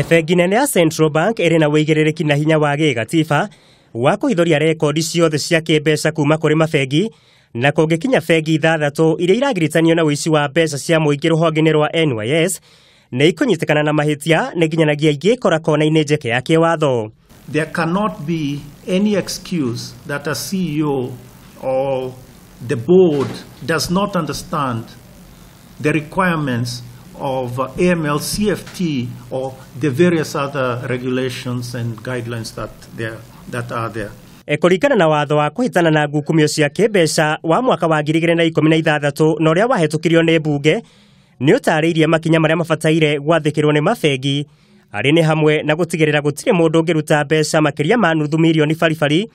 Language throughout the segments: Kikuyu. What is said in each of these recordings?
Bengi nene ya Central Bank ĩrĩ na ũigĩrĩrĩki na hinya wa gĩgatiba wa kũhithũria rekondi ciothe cia kĩmbeca kuma kũrĩ mabengi, na kũngĩkinya bengi 6 iria iragiritanio na ũici wa mbeca cia mũingĩ rũhonge-inĩ rwa NYS nĩ ikũnyitĩkana na mahĩtia nĩ nginyanagia ingĩkora kona-inĩ njeke ya kĩwatho. There cannot be any excuse that a CEO or the board does not understand the requirements of AML, CFT, or the various other regulations and guidelines that are there. Kũringana na watho wa kũhĩtana na ngukumio cia kĩmbeca wa mwaka wa 2016 na ũrĩa wahĩtũkirio nĩ mbunge, nĩ ũtarĩirie makinya marĩa mabataire gwathĩkĩrwo nĩ mabengi, arĩ nĩ hamwe na gũtigĩrĩra gũtirĩ mũndũ ũngĩruta mbeca makĩria ma nuthu mirioni baribari.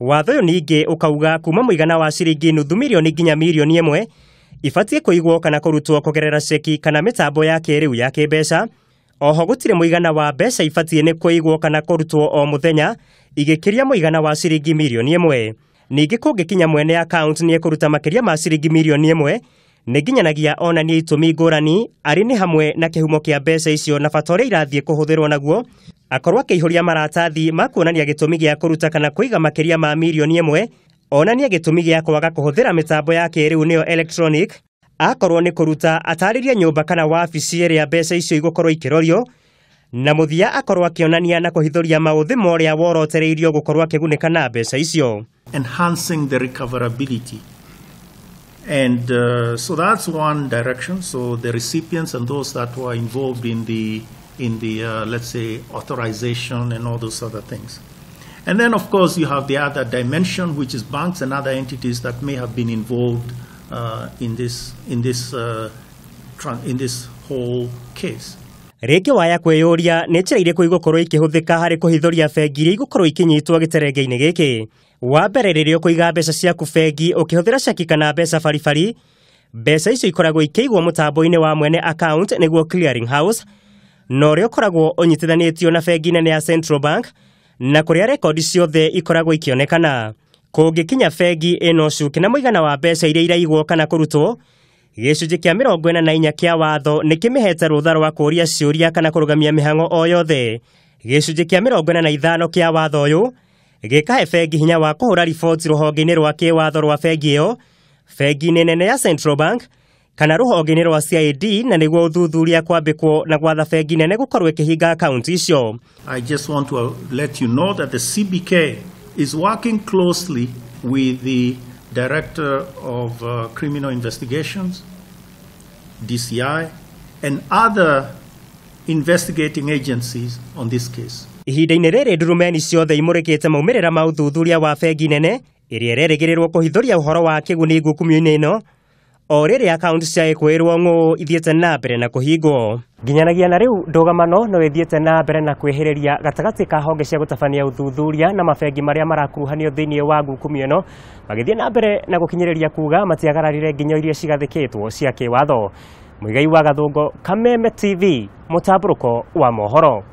Watho ũyũ ningĩ ũkauga kuma mũigana wa ciringi nuthu mirioni nginya mirioni 1 ibatiĩ kũigwo kana kũrutwo kũgerera ceki kana mĩtambo ya kĩrĩu ya kĩmbeca. Oho gũtirĩ mũigana wa mbeca ibatiĩ nĩ kũigwo kana kũrutwo o mũthenya igĩkĩria mũigana wa ciringi mirioni 1. Ningĩ kũngĩkinya mwene account nĩ ekũruta makĩria ma ciringi mirioni 1 nĩ nginyanagia onanie itũmi ngũrani, arĩ nĩ hamwe na kĩhumo kĩa mbeca icio na bata ũrĩa irathiĩ kũhũthĩrwo naguo, akorwo akĩihũria maratathi ma kuonania gĩtũmi gĩa kũruta kana kũiga makĩria ma mirioni 1, onanie gĩtũmi gĩa kwaga kũhũthĩra mĩtambo ya kĩrĩu nĩyo electronic, akorwo nĩ kũruta atarĩrie nyũmba kana wabici ĩrĩa mbeca icio igũkorwo ikĩrorio, na mũthia akorwo akĩonania na kũhithũria maũthĩ ma ũrĩa worotereirio gũkorwo akĩgunĩka na mbeca icio. Enhancing the recoverability. And so that's one direction. So the recipients and those that were involved in the let's say, authorization and all those other things. And then, of course, you have the other dimension, which is banks and other entities that may have been involved in this whole case. Rĩngĩ waya kwĩyũria nĩ njĩra irĩkũ igũkorwo ikĩhũthĩka harĩ kũhithũria bengi iria igũkorwo ikinyitwo gĩterenge-inĩ gĩkĩ. Wa mbere, rĩrĩa ũkũiga mbeca ciaku bengi ũkĩhũthĩra ceki kana mbeca baribari, mbeca icio ikoragwo ikĩigwo mũtambo-inĩ wa mwene account nĩguo clearing house, na ũrĩa ũkoragwo ũnyitithanĩtio na bengi nene ya Central Bank, na kũrĩa rekondi ciothe ikoragwo ikĩonekana. Kũngĩkinya bengi ĩno ũcuke na mũigana wa mbeca iria iraigwo kana kũrutwo, gĩcunjĩ kĩa 44 kĩa watho nĩ kĩmĩhete rũtha rwa kũũria ciũria kana kũrũgamia mĩhang'o o yothe. Gĩcunjĩ kĩa 45 kĩa watho ũyũ gĩkahe bengi hinya wa kũhũra riboti rũhonge-inĩ rwa kĩwatho rwa bengi ĩyo, bengi-inĩ nene ya Central Bank kana rũhonge-inĩ rwa CID, na nĩguo ũthuthuria kwambĩkwo na gwatha bengi nene gũkorwo ĩkĩhinga akaunti icio. I just want to let you know that the CBK is working closely with the Director of Criminal Investigations, DCI, and other investigating agencies on this case. Ihinda-inĩ rĩrĩ ndurumeni ciothe imũrĩkĩte maumĩrĩra ma ũthuthuria wa bengi nene ĩrĩa ĩrerĩgĩrĩrwo kũhithũria ũhoro wa kĩguni ngukumio-inĩ ĩno, o rĩrĩa akaunti cia ĩkwĩrwo ng'ũ ithiĩte na mbere na kũhingwo. Nginyanagia na rĩu ndũgamano no ĩthiĩte na mbere na kwĩhĩrĩria gatagatĩ ka honge cia gũtabania ũthuthuria na mabengi marĩa marakuruhanio thĩinĩ wa ngukumio ĩno, magĩthiĩ na mbere na gũkinyĩrĩria kuga matiagararire nginyo iria cigathĩkĩtwo cia kĩwatho. Mũigai wa Gathũngo, Kameme TV, mũtambũrũko wa mohoro.